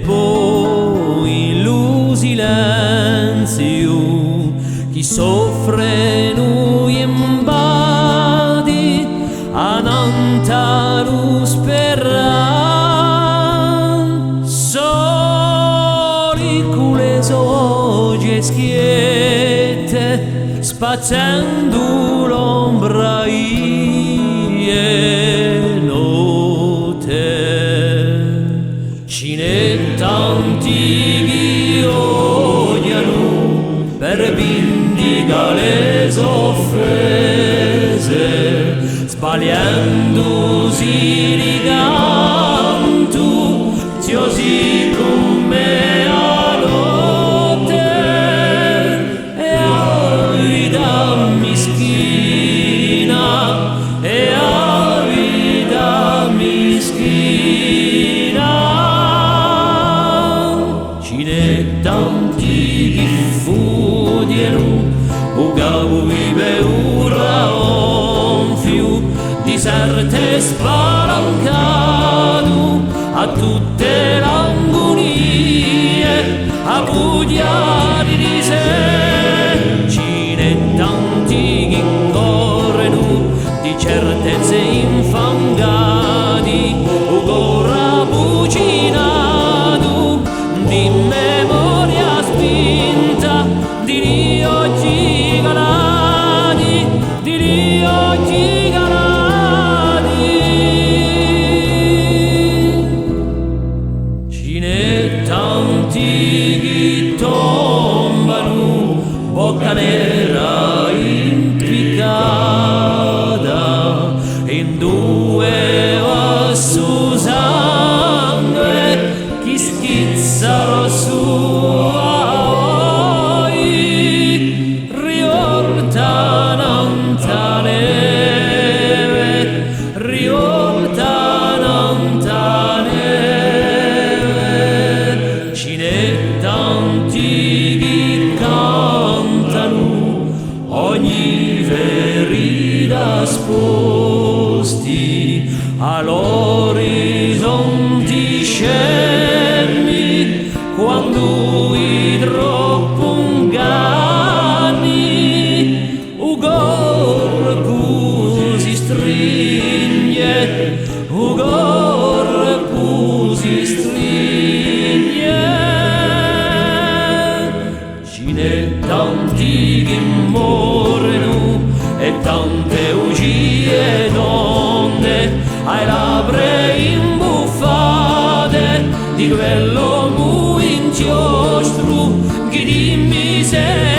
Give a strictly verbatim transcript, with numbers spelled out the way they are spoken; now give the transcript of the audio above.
Po in lu silenziu chì soffrenu i mbadi annant'à lu sperà, soli cù le so oghje schiette, spazendu l'ombra di e notte. Ci n'hè tanti chì odianu per vindicà le so offese, sbagliendusi di cantu, ziosi cum'è a notte. È a vita mischina, è a vita mischina. Ci n'hè tanti chì fughjenu, u capu di paura gonfiu, di serte spalancatu, à tutte l'angunie, à bughjari di sè. Ci n'hè tanti chì correnu di certezze infangati, u core abbucinatu, di memoria spinta, di li oghji calati, di li oghji calati. Ci n'hè tanti chì tombanu, bocca nera impiccata, induve va stu sangue chì schizza rossu à voi. Rivolta nant'à a neve, rivolta nant'à a neve, ci n'hè tanti chì cantanu, ogni ferita sposti à l'orizonti scemi, quandu i troppu inganni, u corpu si strigne, u corpu si strigne. Ci n'hè tanti chì morenu è tante bugie tonde, à e labbra imbuffate di quell'omu inchiostru chì di miseria